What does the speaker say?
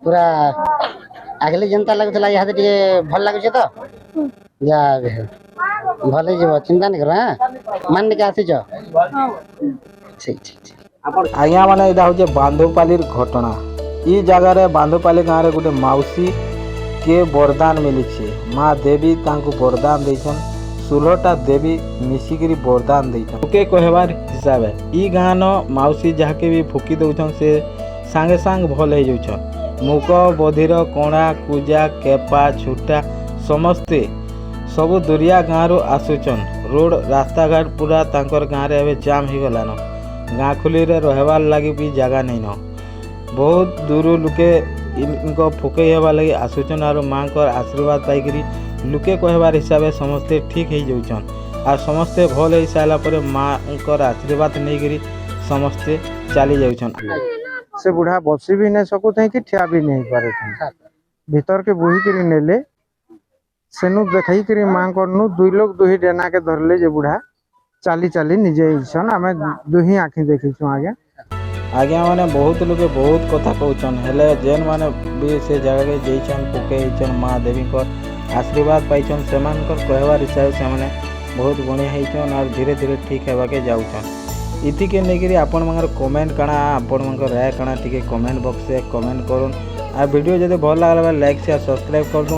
ପୁରା ଆଗଲେ ଯେନ୍ତା ଲାଗୁଥିଲା, ଇହାଦେ ଟିକେ ଭଲ ଲାଗୁଛେ ତ? ଯାହା ବି ହଉ, ଭଲ ହେଇଯିବ, ଚିନ୍ତା ନାଇଁ କର। ହଁ, ମାନିକି ଆସିଛ। ଠିକ ଠିକ ଠିକ। ଆଜ୍ଞା ମାନେ, ଏଇଟା ହଉଛି ବାନ୍ଧୁପାଲିର ଘଟଣା। ଇ ଜାଗାରେ ବାନ୍ଧୁପାଲି ଗାଁରେ ଗୋଟେ ମାଉସୀ କେ ବରଦାନ ମିଳିଛି। ମା ଦେବୀ ତାଙ୍କୁ ବରଦାନ ଦେଇଛନ୍। 16ଟା ଦେବୀ ମିଶିକିରି ବରଦାନ ଦେଇଛନ୍। ଲୋକେ କହିବାର ହିସାବେ ଇ ଗାଁନ ମାଉସୀ ଯାହାକେ ବି ଫୁକି ଦଉଛନ୍, ସେ ସାଙ୍ଗେ ସାଙ୍ଗେ ଭଲ ହେଇଯାଉଛନ୍। ମୁକ, ବଧିର, କଣା, କୁଜା, କେପା, ଛୁଟା ସମସ୍ତେ ସବୁ ଦୁରିଆ ଗାଁରୁ ଆସୁଛନ୍। ରୋଡ଼ ରାସ୍ତାଘାଟ ପୁରା ତାଙ୍କର ଗାଁରେ ଏବେ ଜାମ୍ ହେଇଗଲାନ। ଗାଁ ଖୁଲିରେ ରହିବାର୍ ଲାଗି ବି ଜାଗା ନାଇଁନ। ବହୁତ ଦୂରରୁ ଲୁକେ ଇନଙ୍କ ଫୁକେଇ ହେବା ଲାଗି ଆସୁଛନ୍ ଆରୁ ମାଙ୍କର ଆଶୀର୍ବାଦ ପାଇକିରି ଲୁକେ କହିବାର ହିସାବେ ସମସ୍ତେ ଠିକ୍ ହେଇଯାଉଛନ୍। ଆଉ ସମସ୍ତେ ଭଲ୍ ହେଇ ସାରିଲା ପରେ ମାଙ୍କର ଆଶୀର୍ବାଦ ନେଇକିରି ସମସ୍ତେ ଚାଲି ଯାଉଛନ୍। ସେ ବୁଢା ବସି ବି ନାଇଁ ସକୁଥାଇ କି ଠିଆ ବି ନାଇଁ ପାରୁଥାଇ। ଭିତରକେ ବୋହିକିରି ନେଲେ। ସେନୁ ଦେଖେଇକିରି ମାଙ୍କର ନୁ ଦୁଇ ଲୋକ ଦୁହି ଡେନାକେ ଧରଲେ ଯେ ବୁଢା ଚାଲି ଚାଲି ନିଜେ ଆଇଛନ୍। ଆମେ ଦୁହି ଆଖି ଦେଖିଛୁ ଆଜ୍ଞା। ଆଜ୍ଞା ମାନେ, ବହୁତ ଲୋକେ ବହୁତ କଥା କହୁଛନ୍, ହେଲେ ଯେନ୍ ମାନେ ବି ସେ ଜାଗାକେ ଯାଇଛନ୍, ଫୁକେଇ ହେଇଛନ୍, ମା ଦେବୀଙ୍କର ଆଶୀର୍ବାଦ ପାଇଛନ୍, ସେମାନଙ୍କର କହିବାର ହିସାବେ ସେମାନେ ବହୁତ ବଢ଼ିଆ ହେଇଛନ୍ ଆର୍ ଧୀରେ ଧୀରେ ଠିକ୍ ହେବାକେ ଯାଉଛନ୍। ଇଥିକେ ନେଇକିରି ଆପଣମାନଙ୍କର କମେଣ୍ଟ କାଣା, ଆପଣମାନଙ୍କର ରାୟ କାଣା, ଟିକେ କମେଣ୍ଟ ବକ୍ସରେ କମେଣ୍ଟ କରୁନ୍। ଆଉ ଭିଡ଼ିଓ ଯଦି ଭଲ ଲାଗଲା, ଲାଇକ୍, ସେୟାର, ସବସ୍କ୍ରାଇବ୍ କରୁନ୍।